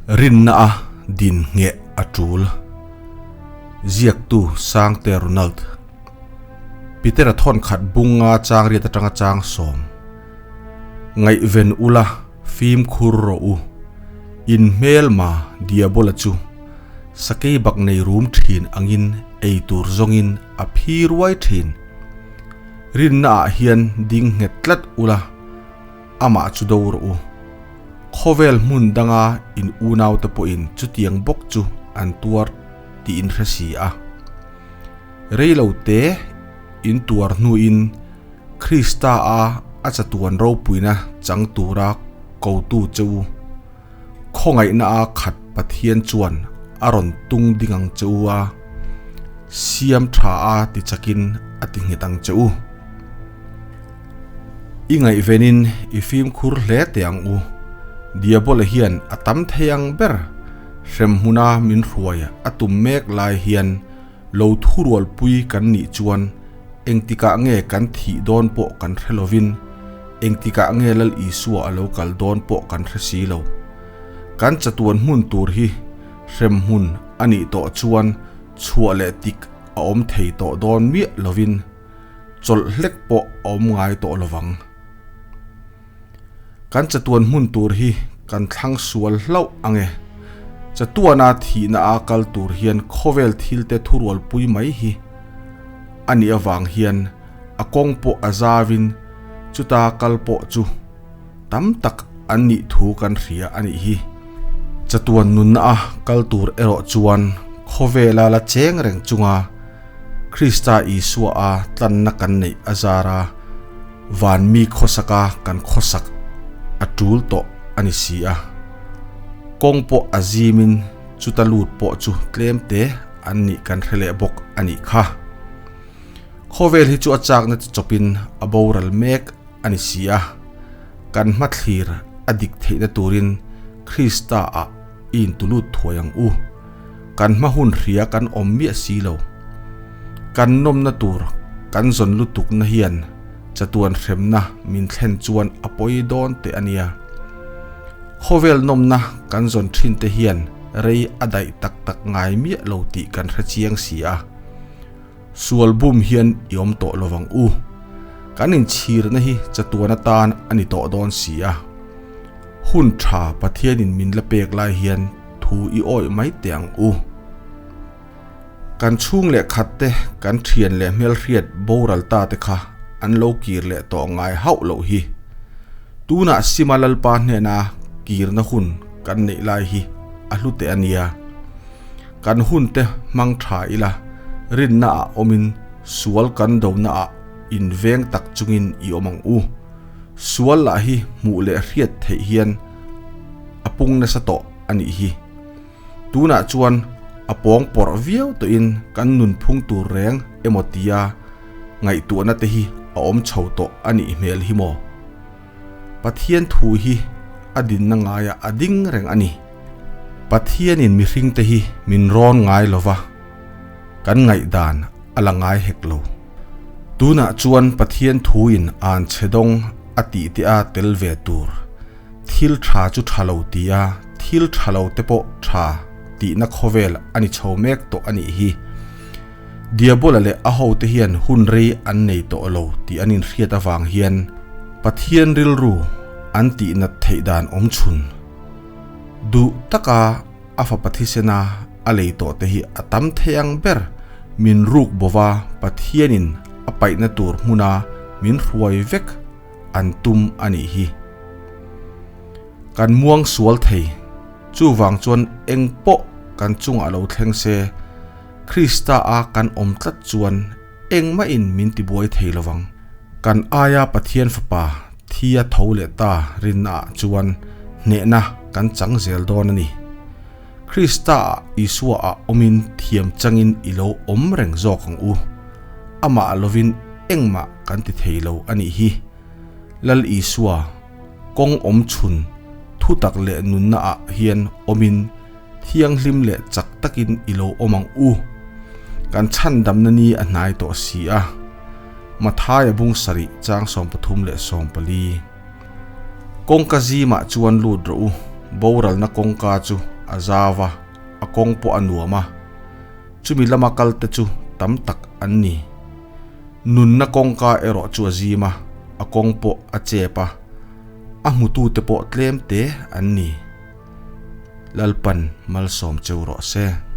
Rinna a din ngheh a tul. Ziaktu Sangte Ronald. Peter-a thawn khat bunga chang riat atanga chang sawm. Ngaihven ula fimkhur rawh u. In hmelma Diabola chu sakei bak nei rum thin angin ei tur zawngin a phi ruai thin. Rinna ah hian ding nghet tlat ula. Amah chu do rawh u. Khawvel hmun danga in unaute pawhin chutiang bawk chu an tuar tih in hre si a. Reilo te in tuar hnuin Krista a a chatuan ropuina chang tura kotu che u khawngaihna a khat Pathian chuan a rawn tung ding ang che u a, siam tha a ti chakin a ti nghet ang che u. I ngaihvenin i fimkhur hle teh ang u. Diabola hian a tam thei ang ber hremhmuna min hruai a tum mek lai hian lo thurualpui kan nih chuan engtikah nge kan thih dawn pawh kan hre lovin engtikah nge Lal Isua a lo kal dawn pawh kan hre si lo. Kan chatuan hmun tur hi hremhmun a nih tawh chuan chhuah leh tik a awm thei tawh dawn miah lovin chawlh hlek pawh a awm ngai tawh lovang. Kan chatuan hmun tur hi kan thlang sual hlauh ang e. Chatuana thihna a kal tur hian khawvel thilte thurualpui mai hi a nih avang hian a kawng pawh a zavin chuta kal pawh chu tam tak an nih thu kan hria a nih hi. Chatuan nunna a kal tur erawh chuan khawvela la cheng reng chunga Krista Isua a tlanna kan neih a zar a, van mi khawsaka kan khawsak a tul tawh a ni si a. Kawng pawh a zimin chuta lut pawh chu tlem te an nih kan hre leh bawk a nih kha. Khawvel hi chu a chakna ti chawpin a boral mek a ni si a, kan hmathlir a dik theihna turin Krista ah i intulut thuai ang u. Kan hma hun hria kan awm miah si lo. Kan nawmna tur kan zawn lutukna hian chatuan hremna min thlen chuan a pawi dawn teh a nia. Khawvel nawmna kan zawn thin te hian rei a daih tak tak ngai miah lo tih kan hre chiang si a. Sual bum hian i awm tawh lovang u. Kan inchhirna hi chatuan atan a ni tawh dawn si a. Hun tha Pathianin min la pek lai hian thu i awih mai teh ang u. Kan chhung leh khat te, kan thian leh hmelhriat boral ta te kha an lo kir leh tawh ngai hauh loh hi. Tunah Sima Lalpa hnena kirna hun kan neih lai hi a hlu teh a nia. Kan hun te hmang tha ila, rinna ah awmin sual kan dona ah inveng tak chungin i awm ang u. Sual lah hi hmuh leh hriat theih hian a pung nasa tawh a nih hi. Tunah chuan a pawng pawrh viau tawhin kan nunphung tur reng emaw tia ngaihtuahna te hi a awm chho tawh a nih hmel hi maw? Pathian thu hi a dinna ngaiah a ding reng a ni. Pathianin mihringte hi min rawn ngai lova, kan ngaihdan a la ngai hek lo. Tunah chuan Pathian thuin an chhe dawng a tih te a tel ve tur. Thil tha chu tha lo tia thil tha lo te pawh tha tihna khawvel a ni chho mek tawh a nih hi. Diabola leh a hote hian hun rei an nei tawh lo tih an inhriat avang hian Pathian rilru an tihnat theih dan awm chhun. Duh taka a fapa thisena a lei tawh te hi a tam thei ang ber min ruk bova Pathianin a paihna tur hmuna min hruai vek an tum a nih hi. Kan muang sual thei. Chuvang chuan eng pawh kan chungah lo thleng se, Krista a kan awm tlat chuan engmahin min tibuai thei lovang. Kan aia Pathian Fapa thi a tho leh ta rinnaah chuan hnehna kan chang zel dawn a ni. Krista ah Isua ah awmin thiam changin i lo awm reng zawk ang u. Amah lovin engmah kan ti thei lo a nih hi. Lal Isua kawng awm chhun thutak leh nunna ah hian awmin thianghlim leh chak takin i lo awm ang u. Kan chhandamna ni a hnai tawh si a. Mathaia bung sarih chang 34 leh 40. Kawngka zimah chuan lut rawh u. Boralna kawngka chu a zau a, a kawng pawh a nuam a. Chumi lama kalte chu tam tak an ni. Nunna kawngka erawh chu a zim a, a kawng pawh a chep a, a hmutute pawh tlem te an ni. Lalpan malsawm cheu rawh se.